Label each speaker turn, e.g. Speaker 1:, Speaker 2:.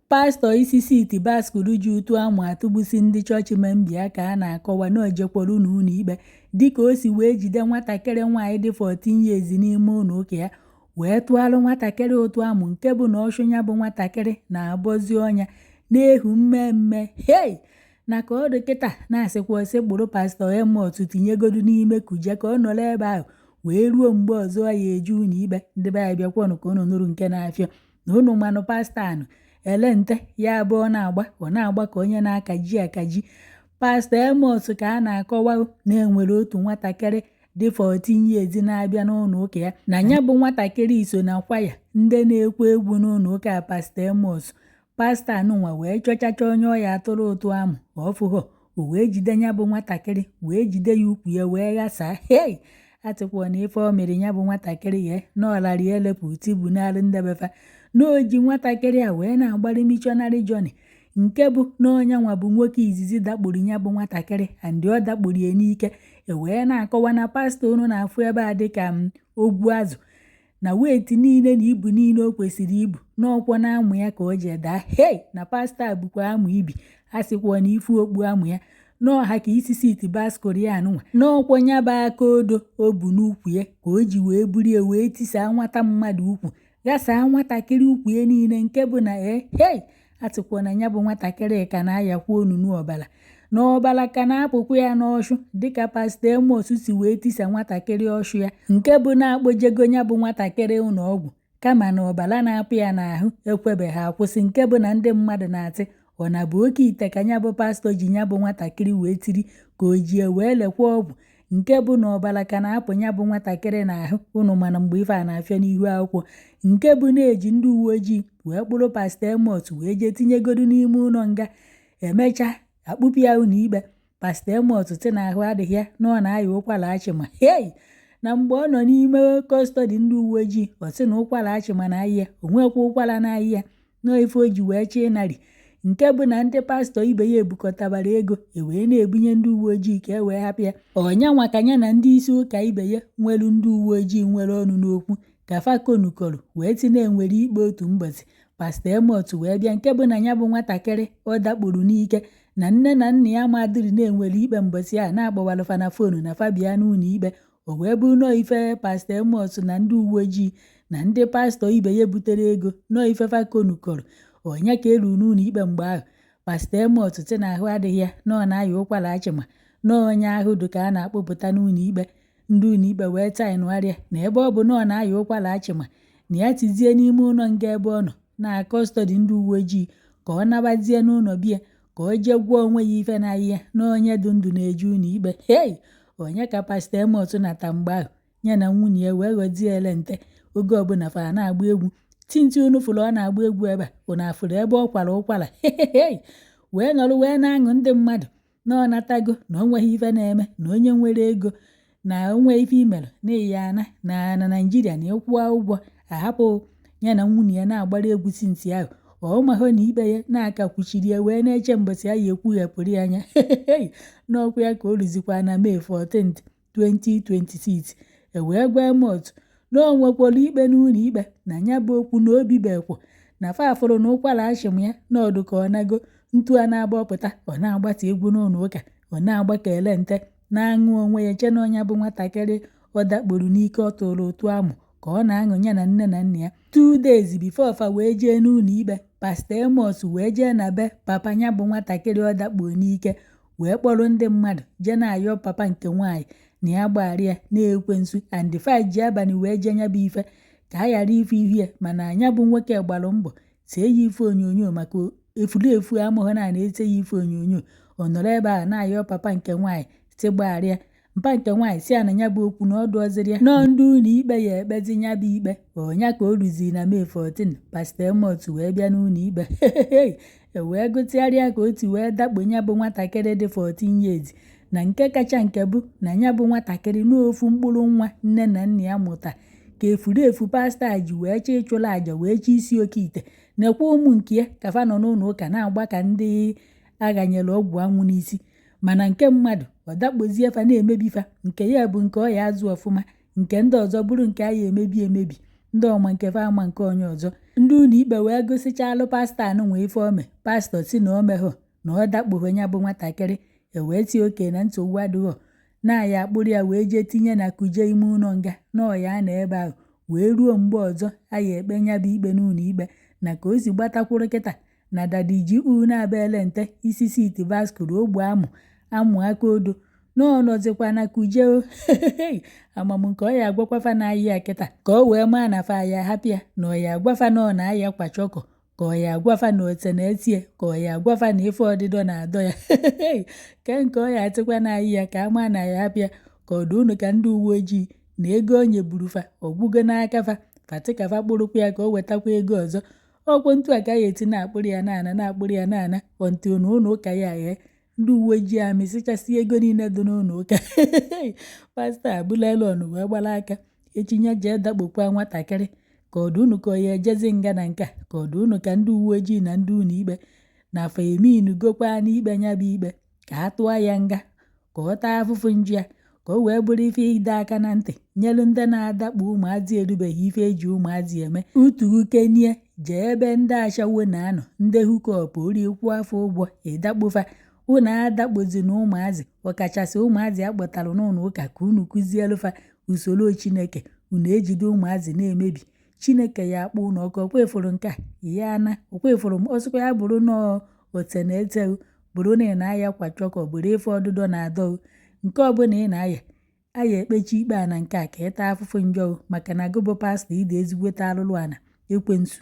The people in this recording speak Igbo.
Speaker 1: Pastọ isi siti baskụl ji ụtụ amụ atụgbusi ndị chọọchị member ya ka a na-akọwa na o jekwara ụlọ ikpe dịka o si wee jide nwatakịrị nwaanyị dị 14 years n'ime ụlọ ụka ya, wee tụalụ nwatakịrị ụtụ amụ, nke bụ na ọchụ ya bụ nwatakịrị na-abọzi ọnya na-ehu mmemme. Hei, na ka ọ dị kịta, na-asịkwa ọsị kpụrụ Pastọ Amos tinyegodu n'ime Kuje ka ọ nọrọ ebe ahụ wee ruo mgbe ọzọ ya eje ụlọ ikpe. Ndị be anyị, bịakwanụ ka unu nụrụ nke na-afịọ na unu manụ pastọ anụ elente ya abụọ na-agba, ọ na-agba ka onye na-akaji akaji. Pastọ Amos ka a na-akọwa na enwere otu nwatakịrị dị 14 years na-abịa n'ụlọ ụka ya, na ya bụ nwatakịrị so na kwaya ndị na-ekwe egwu n'ụlọ ụka Pastọ Amos. Pastọ anụnwa wee chọchacha onye ọya atụrụ ụtụ amụ ọfụghọ, o wee jide ya bụ nwatakịrị, wee jide ya ukwu ya wee ghasaa. Hei, atịkwa na ife o mere ya bụ nwatakịrị ya na ọlara elepụ tibunalụ ndebefa na o ji nwatakịrị a wee na-agbari missionary journey, nke bụ na onye nwa bụ nwoke izizi dakpuru ya bụ nwatakịrị and ọ dakpuru ya n'ike. E wee na-akọwa na pastọ unu na-afụ ebe a dịka m ogwu azụ na weight niile na ibu niile o kwesịrị ibu n'ọkwọ na amụ ya ka o ji daa. Hei, na pastọ a bụkwa amụ ibi, a sịkwa na ifu okpu amụ ya n'ọha ka isi siti baskụl ya anụnwa n'ọkwọ ya bụ aka odo o bu n'ukwu ya ka o ji wee buru ya wee tisaa nwata mmadụ ukwu, ghasaa nwatakịrị ukwu ya niile, nke bụ na ee hei, atịkwa na ya bụ nwatakịrị ka na-ayakwa onunu ọbara na ọbara ka na-apụkwa ya n'ọchụ, dịka Pastọ Amos si wee tisa nwatakịrị ọchụ ya, nke bụ na-akpọjego ya bụ nwatakịrị ụlọ ọgwụ, kama na ọbara na-apụ ya n'ahụ ekwebeghị akwụsị, nke bụ na ndị mmadụ na-atị ọ na bụ oke ite ka ya bụ pastọ ji ya bụ nwatakịrị wee tiri ka o jie wee lekwa ọgwụ, nke bụ na ọbara ka na-apụ ya bụ nwatakịrị n'ahụ ụnụ. Mana mgbe ife a na-afịa n'ihu akwụkwọ, nke bụ na-eji ndị uwe ojii wee kpụrụ Pastọ Amos wee jee tinyegodu n'ime ụlọ nga, emechaa akpụpụ ya ụlọ ikpe. Pastọ Amos sị na ahụ adịghị ya, na ọ na-aya ụkwara achịma. Hei, na mgbe ọ nọ n'ime custody ndị uwe ojii, ọ sị na ụkwara achịma na-ayị ya, o nwekwa ụkwara na-ayị ya nọọ ife o ji wee chọọ ịnarị, nke bụ na ndị pastọ ibe ya ebukọtabara ego e wee na-ebunye ndị uwe ojii ka e wee hapụ ya. Ọnyanwa ka ya na ndị isi ụka ibe ya nwere ndị uwe ojii nwere ọnụ n'okwu ka fa konukọrọ wee tinye enwere ikpe otu mbọchị. Pastọ Amos wee bịa, nke bụ na ya bụ nwatakịrị ọ dakpuru n'ike na nne na nna ya amadịrị na-enwere ikpe mbọchị a na-agbawalụfa na phone na fa bịa n'ụlọ ikpe. O wee bụ nọọ ife Pastọ Amos na ndị uwe ojii na ndị pastọ ibe ya butere ego nọọ ife fa konukọrọ onye ka eru n'ụlọ ikpe. Mgbe ahụ Pastọ Amos sị na ahụ adịghị ya, na ọ na-aya ụkwara achịma, na onye ahụ dị ka a na-akpụpụta n'ụlọ ikpe. Ndị ụlọ ikpe wee taịnụgharịa na ebe ọ bụ na ọ na-aya ụkwara achịma, na ya tizie n'ime ụlọ nga ebe ọ nọ na custody ndị uwe ojii, ka ọ nabazie n'ụlọ biya ka ọ jee gwọọ onwe ya ife na ya na onye dị ndụ na-eje ụlọ ikpe. Hei, onye ka Pastọ Amos nata mgbe ahụ ya na nwunye ya wee ghọzie elente oge ọbụla fa na-agba egwu tinti. Unu fụrụ ọ na-agba egwu ebe a, unu afụrụ ebe ọ kwara ụkwara hei wee nọrọ wee na-aṅụ ndị mmadụ na ọ natago, na o nweghị ife na-eme, na onye nwere ego na onwe ife imere na ịya ana na na Naijiria na ịkwụọ ụgwọ ahapụ ya na nwunye ya na-agbara egwu sinti ahụ. Ọ mahụ na ikpe ya na-aka kwuchiri ya wee na-eche mbọsị ya ya ekwughepụrụ ya anya n'ọkwa ya ka o ruzikwa na May 14, 2026, e wee gwa Amos na o nwekwara ikpe n'ụlọ ikpe na ya bụ okwu na obi bekwo na fafụrụ na ụkwara achịm ya n'ọdụ ka ọ nago ntu a na-agba ọpụta, ọ na-agbata egwu n'ụlọ ụka, ọ na-agba ka elente na-aṅụ onwe ya che na ọnya bụ nwatakịrị ọ dakpuru n'ike ọ tụrụ ụtụ amụ ka ọ na-aṅụ ya na nne na nna ya. 2 days before fa wee jee n'ụlọ ikpe, Pastọ Amos wee jee na be papa ya bụ nwatakịrị ọ dakpuru n'ike, wee kpọrọ ndị mmadụ jee na-ayọ papa nke nwaanyị na ya gbaghara ya na-ekwensu and fa ji abalị wee jee nya bụ ife ka a ghara ife ihu ya. Mana anya bụ nwoke gbara mbọ see ya ife onyonyo maka efulefu amụghị na na-ese ya ife onyonyo. Ọ nọrọ ebe a na-ayọ papa nke nwaanyị si gbaghara ya. Mpa nke nwaanyị si ya na ya bụ okwu na ọdụ ọzịrị ya nọọ ndị ụlọ ikpe ya ekpezi ya bụ ikpe. Ọnya ka o ruziri na May 14, Pastọ Amos wee bịa n'ụlọ ikpe e wee gụtịgharịa ka o ti wee dakpo ya bụ nwatakịrị dị 14 years, na nke kacha nke bụ na ya bụ nwatakịrị n'ofu mkpụrụ nwa nne na nna ya mụta ka efulefu pastọ a ji wee chọọ ịchụrụ àjà wee chọọ isi oke ite nekwa ụmụ nke ya ka fa nọ n'ụlọ ụka na-agba ka ndị aghanyere ọgwụ anwụ n'isi. Mana nke mmadụ ọ dakpozie fa na-emebi fa, nke ya bụ nke ọ ya azụ ọfụma, nke ndị ọzọ bụrụ nke a ya emebi emebi. Ndị ọma nke fa ama nke onye ọzọ. Ndị ụlọ ikpe wee gụsịchalụ pastọ anụnwa ife ome. Pastọ si na o meghọ, na ọ dakpogho ya bụ nwatakịrị. E wee tie oke na nsogbu adịghọ, na ya akpụrụ ya wee jee tinye na Kuje ime ụlọ nga, na ọya na ebe ahụ wee ruo mgbe ọzọ a ya ekpe nya bụ ikpe n'ụlọ ikpe. Na ka o si gbatakwuru kịta na Daddy G.O na-aba elente isi seat bicycle ogbu amụ amụ aka odo na ọ nọzikwa na Kuje o. Amam nke ọ ya agwakwa na ahịa kịta ka ọ wee maa na fa ya hapụ ya, na ọ ya agwafa na ọ na-aya kwachọkọ, ka ọ ya agwafa na ose na-etie, ka ọ ya agwafa na ife ọdịdọ na-adọ ya, ke nke ọ ya atịkwa na ahịa ka ama na ya hapụ ya, ka ọ dị unu ka ndị uwe ojii na ego o nyeburu fa ọgwụgo n'aka fa fatịkafa kpụrụkwa ya ka o wetakwa ego ọzọ. Ọkwụ ntu a ka ya eti na-akpụrụ ya na-ana, na-akpụrụ ya na-ana until na ụlọ ụka ya ghee. Ndị uwe ojii amịsịchasị ego niile dị n'ụlọ ụka. Pastọ abụla elon wee gbara aka echinye jee dakpokwa nwatakịrị, ka ọ dị unu ka ọ ya ejezi nga na nke a, ka ọ dị unu ka ndị uwe ojii na ndị ụlọ ikpe na fa eminugokwa n'ikpe nya bụ ikpe ka a tụọ ya nga, ka ọ taa afụfụ njụ ya, ka o wee bụrụ ife ịdọ aka na ntị nyelu ndị na-adakpo ụmụazị erubeghị ife eji ụmụazị eme. Utu kenie jee ebe ndị ashawo na-anọ, ndị hookup ori kwụọ afọ ụgwọ ịdakpofa. Unu adakpozi na ụmụazị, ọkachasị ụmụazị akpọtara n'ụlọ ụka ka unu kụzielu fa usoro Chineke. Unu ejide ụmụazị na-emebi, Chineke ya akpọ unu ọkụ. Ọkwa nke a ya na ọkwa m ọsịkwa ya bụrụ nọọ ote na ete, bụrụ na ị na-aya kwachọkọ, bụrụ ife ọdụdọ na-adọ, nke ọbụla ị na-aya aya ekpechi ikpe a na nke a ka ị taa afụfụ njọ, maka na gụ bụ pastọ ide ezigbote alụlụ ana ekwensu.